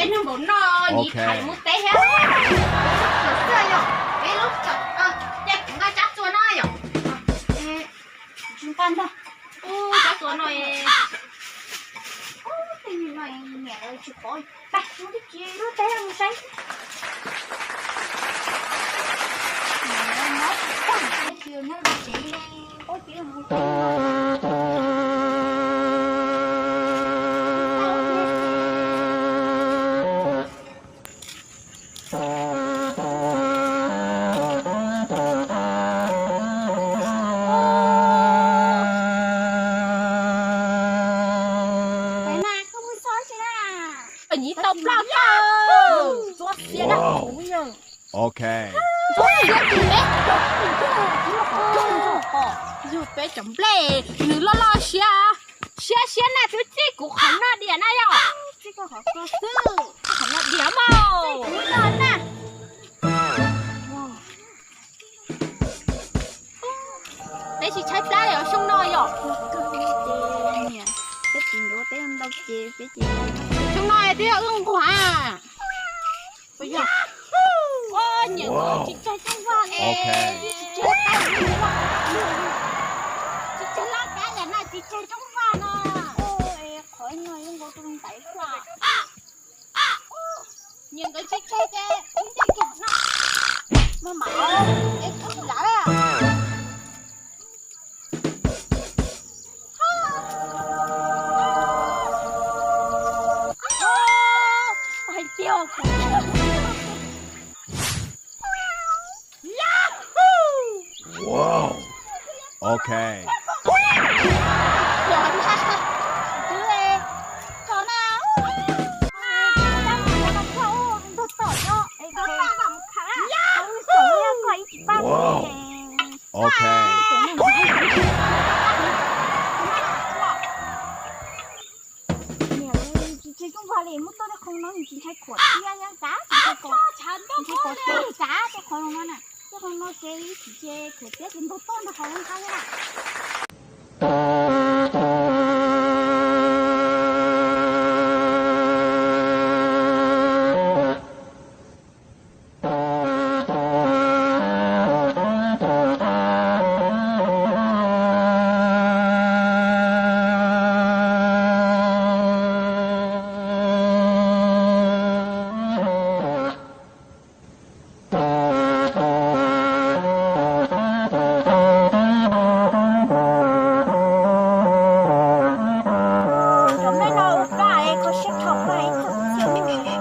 Npaum no nyiv thaiv mus teb thiab. Xwb yog peb lub, ces kuv nqa tsab txua no yom. Tsis nqa ntag. Ub, tsab txua no, ub, tej no niam lawv tsis pom. Pab, mus twb tsis lub teb mus saib. Nyiv tau plaub tawm, ntxuav xiab na kuv yog. Ntxuav xiab tus peb, yug peb cov nplej nws loj loj siab, siab siab na twb txij kuv qhov no diam na yom. Txij koj qhov ko xwb, qhov no diam mas. Peb tsis tshaib plab yog xyoo no yom. Xyoo no twb yog wb nquag. Nyiam tsis tseg rooj vag ne, tsis tseg laj kab yam na, tsis tseg rooj vag no. Qhov no yeej nkaus rau ntaiv kua. Nyiam nkawd tsis tseg ces wb nce kiag no. Maj mam es kuv tsis lav lawm. Hais tiag. Wow. Ok. Twb, tso na. Ntog tom no es koj mus khav, koj ib tsis pab. Wow. Ok. Niam, tsis tseg rooj vag li, muab tuaj tej qhov no tsis ntshai khuam thiab, kav tsis ntshai khuam, tsis ntshai khuam tej qhov no na, tej qhov no ces tsis tseg khuam thiab ces ntog tuaj ntog qhov no na. Cov me no ua koj es kho siab dhau koj es kho siab me me,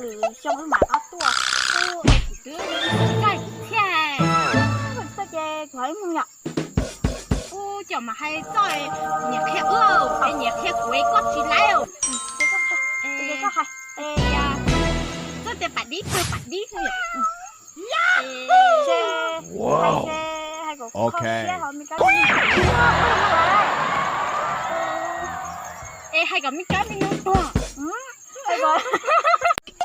lwm xyoo wb mam rov tuaj. Ub, es kuv twb tsis kaj thiab. Koj ces kuv hais mus yom. Ub, cov mas hais txoj niam qhia wb, es niam qhia kuv es koj tsis laib. Koj hais tias txoj tias pam dib pawg pam dib xwb yom. Es hais kom me kab me noog tuag. Es hais kom me kab me noog tuag.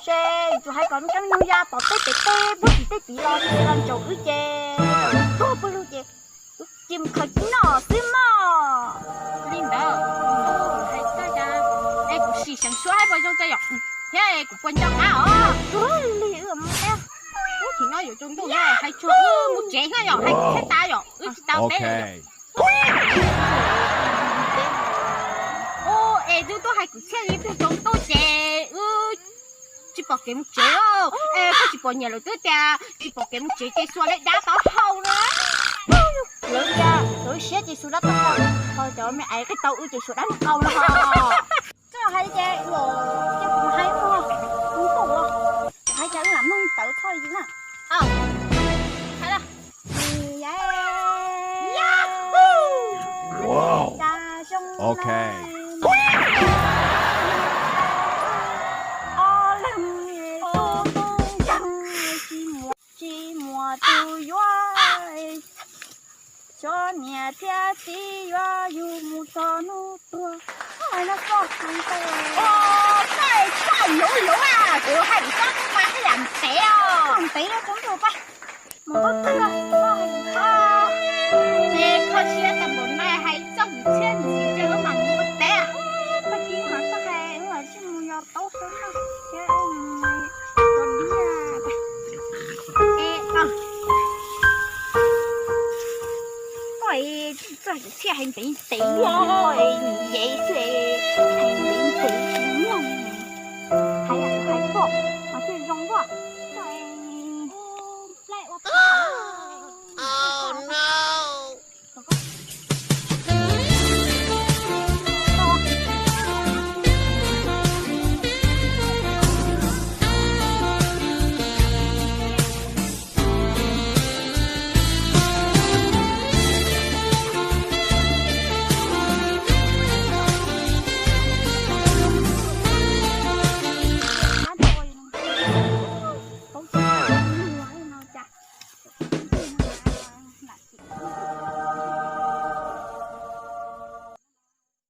Ces tsuas hais kom me kab me noog ya tom tej pem teb puag tim tej tid los ces los ntsaum wb ces tuag puag lug ces wb cia mus khaws cib noj xwb mog. Li ntawd, hais txog cas es kuv sim seev suab hais puas zoo tso yom, thiab kuv puas nco qab os. Lig wb mus thiab. Ub, thaum no yuav tsaus ntuj lawm, hais tsuag wb mus tsev thiab yom, hais kuv txhiaj tas yom, wb tsis tau teb lawm yom. Ub, es twb tuaj hais kuv txhiaj li twb tsaus ntuj ces wb tsis pom kev mus tsev. Es koj tsis pom niam lawv twb tias tsis pom kev mus tsev ces xuas lawv dab taub hau na. Lawv tias lawv siab ces xuas dab taub hau, ho cov me aiv qij tau wb ces xuas dab nqaus no ho. Koj hais li ces, ces kuv hais mus, kuv tuaj ua, kuv hais cas wb lam mloog tawv thoj li na. Hais los. Yahoo! Cas zoo, ok, ob leeg tub tub nkeeg, tsis muaj tus yuav, xyov niam thiab txiv yuav yug mus txog hnub tuag. Koj hais no koj hais ntau. Koj, koj luv luv a, kuv hais kuv txoj koj mas haj yam ntev os. Ntev os, tsaus ntuj pab. Mus tau twg os.